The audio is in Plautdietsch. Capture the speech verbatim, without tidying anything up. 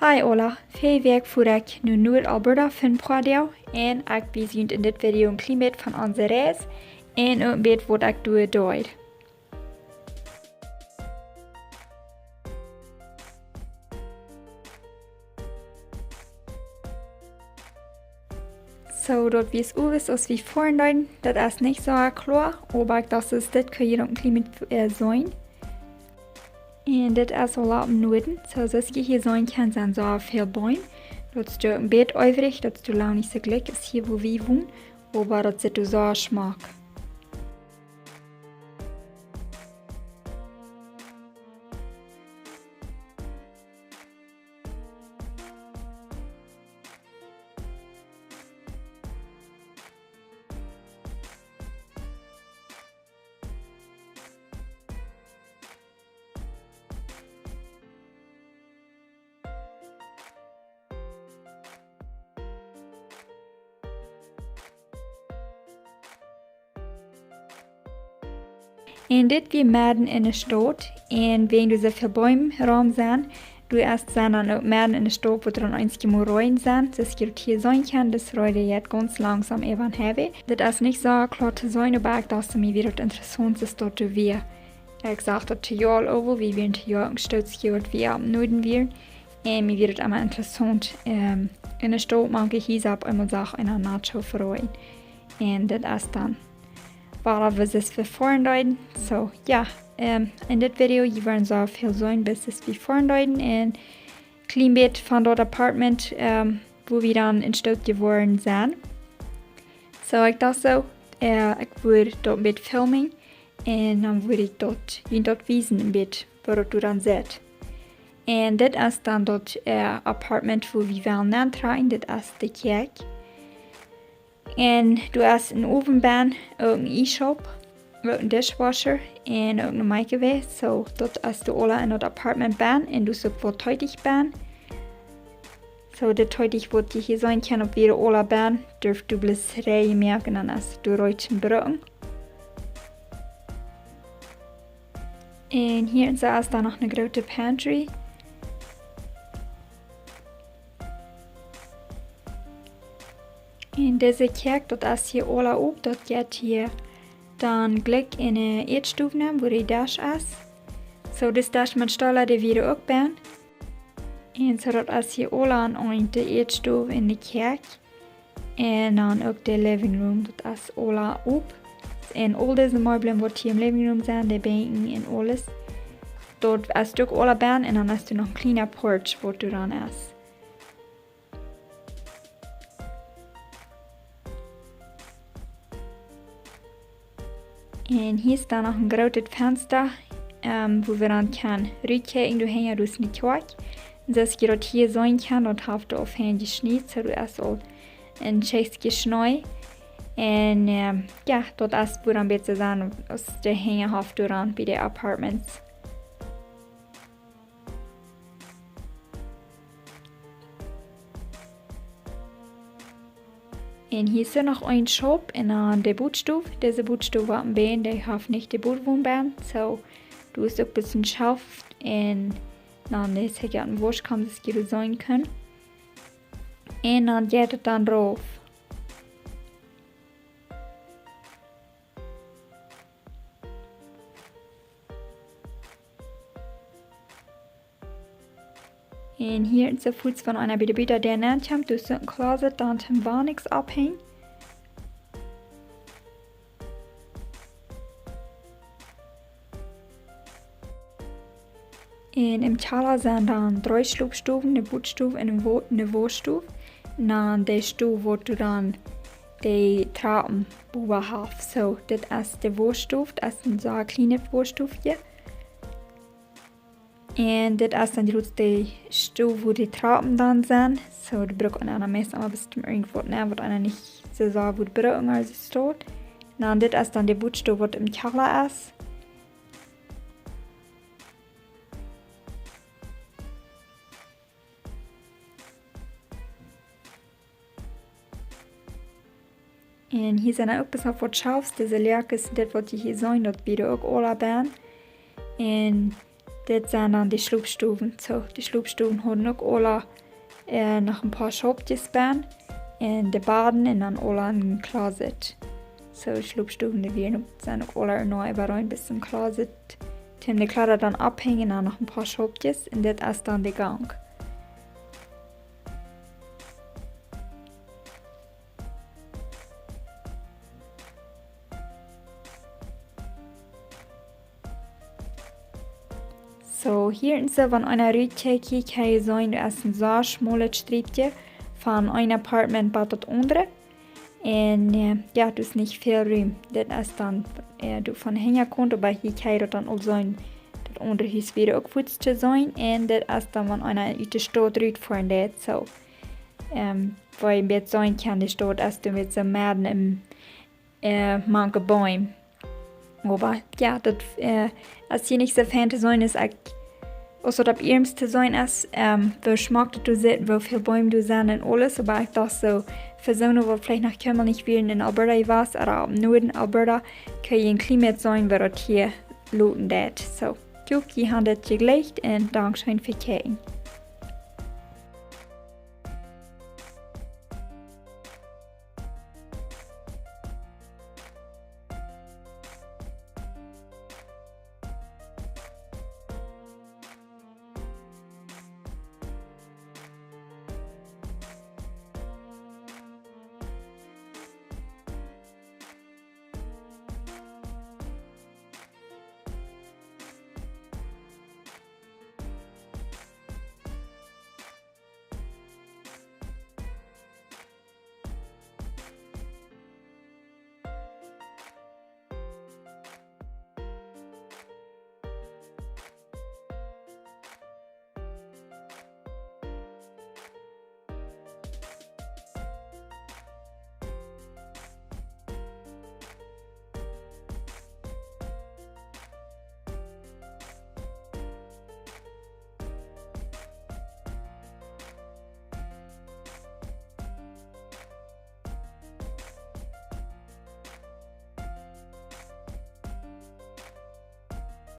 Hi aula, väl Wäakj fua ekj no Nuad Alberta fa een poa Doag un ekj wies junt en dit Video een kjlien bät von onse Reis un uk een bät waut ekj doa deed. Soo, daut wia aules aus wie foaren deeden. Daut es nich soo kloa, oba ekj docht, daut es dit, kjenn jie uk een kjlien bät, äh, seenen. Un dit es aul opp Nuaden. Soo, soo aus jie hia seenen kjennen, sent soo väl Beem. Daut es een bät äwrich, daut es lang nich soo jlikj aus hia, wua wie wonen, oba daut sitt soo schmock. Un dit wia medden enne Staut. Un wäajen doa soo väl Beem rom sent, doa es, sent dan uk medden enne Staut, waut dan eenjemol Reajen sent. Soo aus jie daut hia seenen kjennen, daut reajent gaunz langsom äwa dän Highway. Daut es nich soo kloa to seenen, oba ekj docht, mie wia daut interessaunt, daut doa wia. Ekj sach daut to Joel uk, wie wieren to Joel een Stootje, waut wie opp Nuaden wieren. Un mie wia daut emma interessaunt, ähm, enne Staut, mank hia opp eemol sach eena Nacho Froen. Un daut es dan waut wie soo foaren deeden. Soo, jo, ähm, en dit Video, jie woaren soo väl seenen, waut wie foaren deeden. Un een kjlien bät von daut Apartment, ähm, wua wie dan enne Staut jeworden sent. Soo, ekj docht soo, äh, ekj wudd daut een bät filmen. Un dan wudd ekj daut, junt daut wiesen een bät, woo daut doa dan sitt. Un dit es dan daut, äh, Apartment, wua wie wellen nenntrakjen. Dit es de Kjäakj. Un doa es een Owen benn, uk een Iesschaup, uk een Dishwasher un uk een Microwave. Soo, daut es doa aula en daut Apartment benn. Un doa es uk waut Teetiech benn. Soo, de Teetiech, waut jie hia seenen kjennen, opp wie aula benn, derft doa bloos rein moaken un dan es doa rein to brucken. Un hia en soo es dan noch eene groote Pantry. Un dise Kjäakj, daut es hia aula op, daut jeit hia dan jlikj enne Ätstow nenn, wua de Desch es. Soo, dis Desch met Stola, dee wieren uk benn. Un soo, daut es hia aula aun de Ätstow un de Kjäakj. Un dan uk de living room, daut es aula op. Un aul dise Meebel, waut hia em living room sent, de Benkj un aules, daut es uk aula benn. Un dan es doa noch een kjliena Porch, waut doa dan es. Un hia es dan noch een grootet Fensta, ähm, wua wie dan kjennen rutkjikjen, doa hinjen, doa es eene Kjoakj. Un soo aus jie daut hia seenen kjennen, daut haft aul fein jeschniet, soo doa es aul een Stekj Schnee. Un, ähm, jo, daut es wua dan bät to seenen, aus de Hinja haft doa dan bie de Apartments. Un hia es noch een Schaup un dan de Bodstow. Dise Bodstow, waut wie benn, dee haft nich de Bodwon benn. Soo, doa es uk bloos een Schauf un dan es hia een Wauschkaum, daut jie seenen kjennen. Un dan jeit et dan rauf. Un hia es de Fuaz, wan eena bie de Bieeddäa nenkjemt, doa es een Closet, dan toom Wanichs opphenjen. Un em Kjalla sent dan dree Schlopstowen, eene Bodstow un eene Wo-, eene Wauschstow. Un dan de Stow, waut doa dan de Trappen bowen haft. Soo, dit es de Wauschstow, daut es een sea kjlienet Wauschtowkje. Un dit es dan de jratste Stow, wua de Trappen dan sent. Soo, dee brukt eena meist emma bloos toom irjentwaut nämen, waut eena nich soo sea woat brucken aus et steit. Un dan dit es dan de Bodstow, waut em Kjalla es. Un hia sent uk bloos waut Shelves, dise Läakes, dit waut jie hia seenen, daut wia uk aula benn. Un Dit sent dan de Schlopstowen. Soo, de Schlopstowen hauden uk aula, äh, noch een poa Schaupkjes benn. Un de Baden un dan aula een closet. Soo, Schlopstowen, dee wieren uk, sent uk aula noch äwareen bat een closet. Toom de Kjleeda dan ophenjen, dan noch een poa Schaupkjes. Un dit es dan de Gank. Soo, hia es soo, wan eena rut kjikjt, hia kjenn jie seenen, doa es een sea schmolet Striepkje von een Apartment bat daut aundre. Un, äh, jo, daut es nich väl Rum. Dit es dan, äh, doa von hinja kjemt, oba hia kjenn jie daut dan aul seenen, daut aundre Hus wia uk fuaz to seenen. Un dit es dan, wan eena ut de Staut rutfoaren deit, soo. Ähm, woo jie een bät seenen kjennen, de Staut es doa met soo medden em, äh, mank de Beem. Oba jo, daut, äh, es hia nich soo fein to seenen aus ekj, aus daut opp Iems to seenen es, ähm, woo schmock daut doa sitt, woo väl Beem doa sent un aules. Oba ekj docht soo, fa soone, waut veleicht noch kjeenmol nich wieren en Alberta jewast, ooda opp Nuaden Alberta, kjenn jie een kjlien bät seenen, woo daut hia loten deit. Soo, kjikj, jie haben daut jejlikjt un dankscheen fa kjikjen.